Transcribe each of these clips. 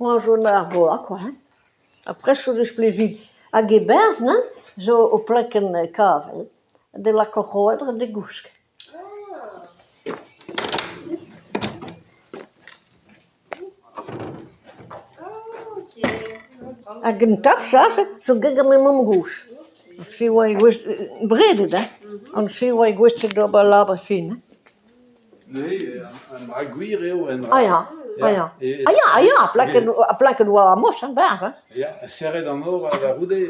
Oa chom ar bloaz kwa hein. Ha prest zo deus Plevin. Hag e-barzh neuze zo ur plakenn kavel da lakaat c'hoadr da gousk. Hag un tap-chas zo bet gant ma mamm-gozh. Se oa gouest bredet hein, an se oa gouest d'ober labour fin hein. Neuze an dra gwir eo un dra. Ah ya, ah ya. Ah ya, ah ya, plakenn plakenn oa ar mos hein, 'barzh hein. Ya, serret an nor da c'houde.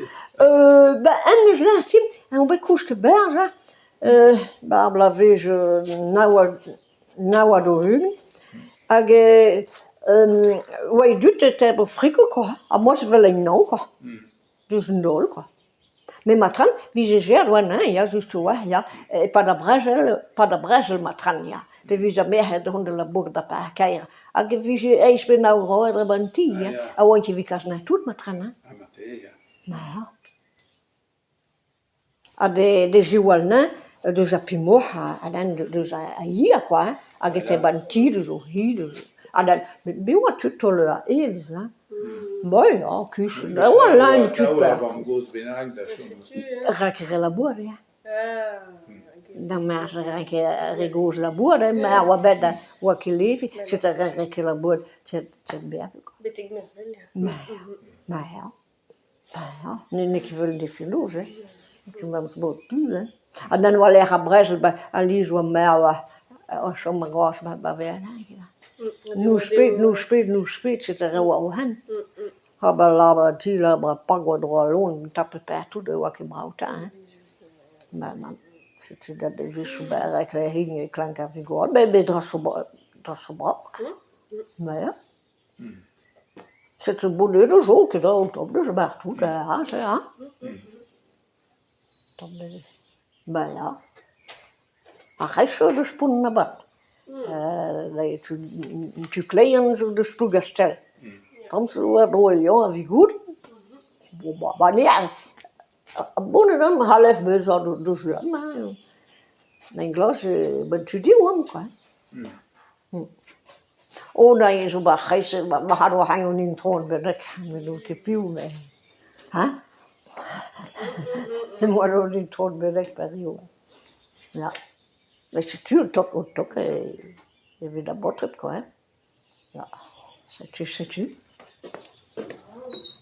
Ben en deus lâret dimp eo bet kousket 'barzh hein, 'ba ar bloavezh nav ha nav ha daou-ugent hag oa e dud e tebr friko kwa, ha moi 'vel en-dro kwa, diouzh an daol kwa. Met matre'n 'vije graet 'oa neuze ya just a-walc'h ya, e-pad ar brezel e-pad ar brezel matre'n ya, pe vije ar merc'hed o vont da labourat da Parkeier hag e vije eizh pe nav roet 'ba an ti hein, ha 'oant ket evit kas anezhañ tout matre'n hein. Ha marteze ya. Ma ya. Ha da ziwall anezhañ deus ar pemoc'h ha deus ar yer kwa hein, hag e tebre an ti deus o c'hi deus ha da met bet 'oa tud taol evezh hein. Ba ya kuchenn, e oa lein tud Dav ur vamm-gozh bennak da chom. Rak re labourat eo. Da mar rak re gozh labourat eo, ma oa bet oa ket leve, setu re ket labourat Betek mervel ya. Ma ya, ma ya. N'eo ket evel defe noz hein, hein. Ha d'an war-lerc'h ar brezel 'ba alies 'oa marv o chom a-gozh 'ba Nouspet, nouspet, nouspet setu re 'oa o hent. Ha 'ba labour ti, labour pak war-dro al loen, tapet partout e oa ket brav 'ta hein. Ma mamm, setu dat a-wechoù e klank ar vugale, met dra zo dra zo brav. Ma ya. Setu bonedoù zo ket an tamm deus partout aze hein. Tamm ba ya. Ar re-se o deus poan avat. Tu kleier zo deus Plougastell. Tamm zo war-dro Lyon a-vigoud. Bon ba ne boned omp a c'hallef bezañ deus Lyon hein. Englas ben tu div omp kwa. Oh neuze zo 'ba ar c'hreiz marc'had oc'h an intron bennak, met n'on ket piv met hein emañ an intron bennak pa rio. Ya, met setu un tok un tok evit ar baotred kwa hein, ya setu setu.